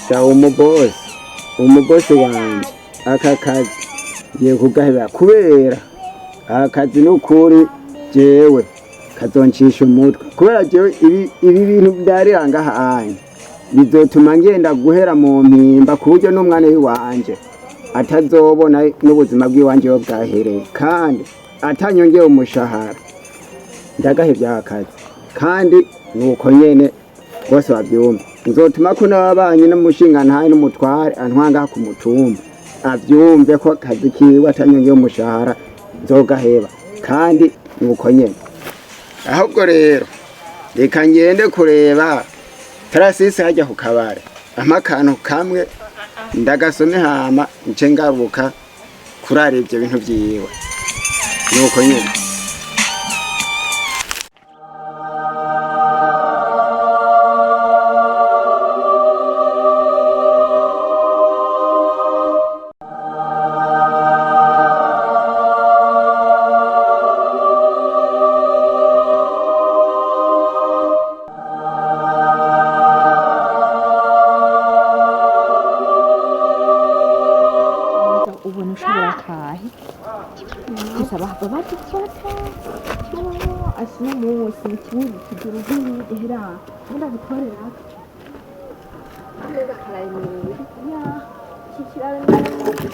Sawa, umubosi, umubosi wanje, aka kazi ngiye kugaheba kubera aka kazi n'ukuri jewe kazoncisha umutwe, kubera jewe ibi bintu vyarira ngaha anye bizotuma ngenda guhera mu mpimba, ku buryo n'umwana w'iwanje atazobona n'ubuzima bw'iwanje iyo bwahereye, kandi atanyongeye umushahara ndagahevye aka kazi. Kandi nuko nyene bose bavyumva, nzotuma ko n'ababanyi n'umushingantahe n'umutware antwanga ku mutumba avyumve ko akazi kiwe atanyongeye umushahara nzogaheba, kandi nuko nyene. Ahubwo rero reka ngende kureba Tarasisi hajya ku kabare, ampa akantu kamwe ndagasome, hama nce ngaruka kurara ivyo bintu vyiwe, nuko nyene. Ubona ushobora kahe gusa bahava badufata asina munsi ni kimwe kigira nk'ihera ubundi abikorera neza kararemeye ya iki kiraremeye.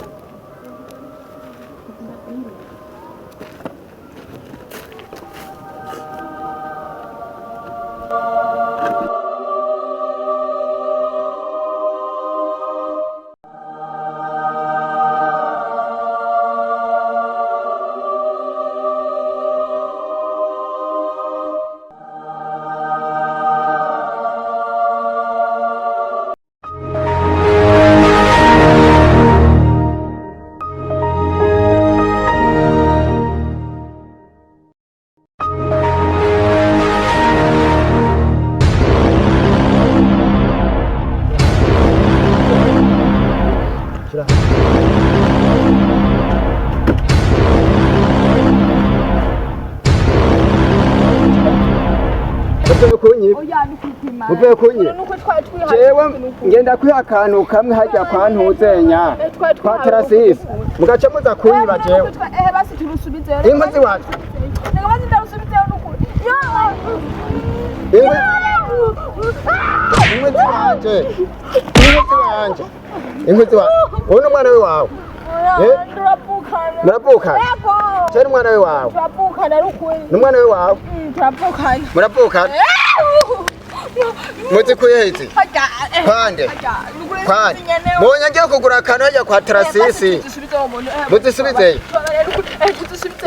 Uvuye kunyiba? Oya, ni kwipima. Uvuye kunyiba? Nuko twari twihaye. Jewe ngenda kwiha akantu kamwe hajya kwa Ntuzenya kwa Tarasisi, mugace muza kunyiba jewe. Ehe, basi turusubizeyo. Inkwi ziwacu. Reka basi ndarusubizeyo nukuri. Inkwi ziwanje, inkwi ziwanje, inkwi ziwanje. Uwo ni umwana wawe? Eh? Turavukana. Muravukana? Yego. Cyane umwana we wawe? Turavukana rukuri. Ni umwana we wawe? Turavukana. Muravukana? Muzikuye izi kwande kwande? Mbonye ngiye kugura akantu hajya kwa Tarasisi. Muzisubizeyo.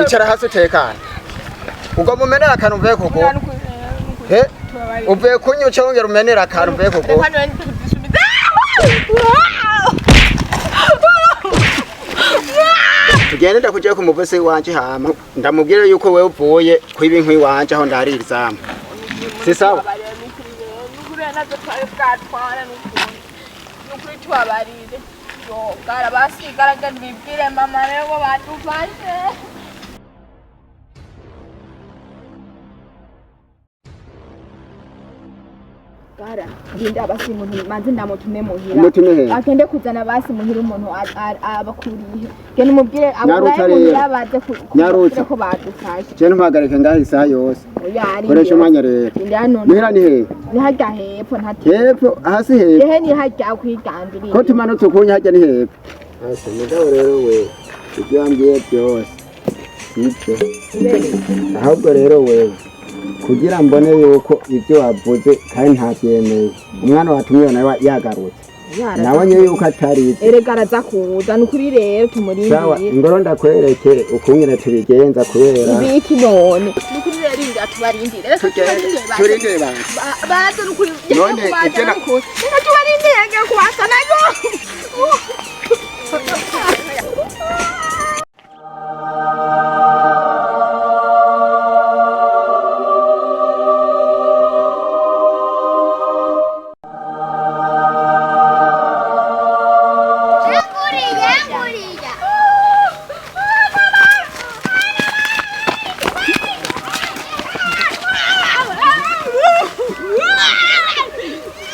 Icara hasi utekane. Ubwo mumenera akantu uvuye kugura, eh, uvuye kunyuca wongera umenera akantu uvuye kugura. Tugende, ndakujya ku mugozi wanje, hama ndamubwire yuko wewe uvuye kwiba inkwi wanje aho ndarira izamu. Si sawa? Nukuri tubabarire. Yo, gara basigara bibwire mama rero badufashe. Gara ngende abasi umuntu manze ndamutume muhira. Umutume hehe? Agende kuzana basi muhira umuntu abakuriye, genda umubwire Nyarutsa aburaye muhira rero. baze Nyarutsa. ko badufashe. Je ntumpagarike ngaho isaha yose. Oya, ari Koresha umwanya rero. Ndi hano. Muhira ni hehe? Ni harya hepfo ntati. Hepfo hasi hepfo? Ehe, ni harya kwigandiriye. Ko tumanutse ukunya hajya ni hepfo. Asa mugabo rero we ibyo wambwiye byose sibyo, ahubwo rero wewe kugira mbone yuko ibyo wavuze kandi ntabyemeye, umwana watumye nawe yagarutse nabonye yuko atari ibyo. Erega araza kuza ni ukuri rero. Sawa. Tumurindire. Ingoro ndakwerekere ukungene tubigenza kubera Ibiki none? Ni ukuri rero, indira tubarindire, reka tubarindire baze. Turindire bantu. Baze ni ukuri. None ibyo Reka tubarindire, ngiye kubazanayo. Yanguriya, yanguriya.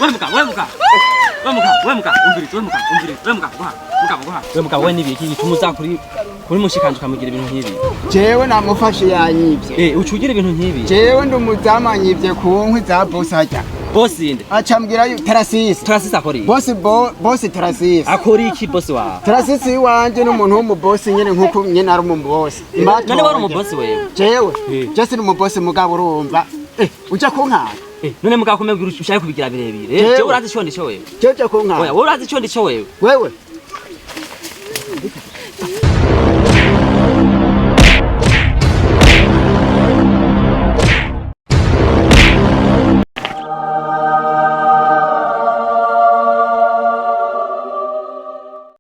Wemuka, wemuka. We mugabo, we mugabo, umviriza, we mugabo, umviriza, we mugabo, guha, mugabo, guha. We mugabo, we nibiki gituma uza kuri mushikanje ukamugira ibintu nk'ibi? Jewe namufashe yanyivye. Eh, uca ugira ibintu nk'ibi? Jewe ndi umuzamu, anyivye ku nkwi za bosi hajya. Bosi inde? Acambwira Tarasisi. Tarasisi akora iki? Bosi, bosi Tarasisi. Akora iki bosi wawe? Tarasisi iwanje n'umuntu w'umubosi nyene, nk'uko nyene ari umubosi. None wari umubosi wewe? Jewe Eh. je sini umubosi, mugabo urumva uja kunkana. Eh, none mugabo kumenya ushaka kubigira birebire. Jewe. Jewe urazi ico ndico wewe? Jewe uja kunkana. Oya, wowe urazi ico ndico wewe? Wewe.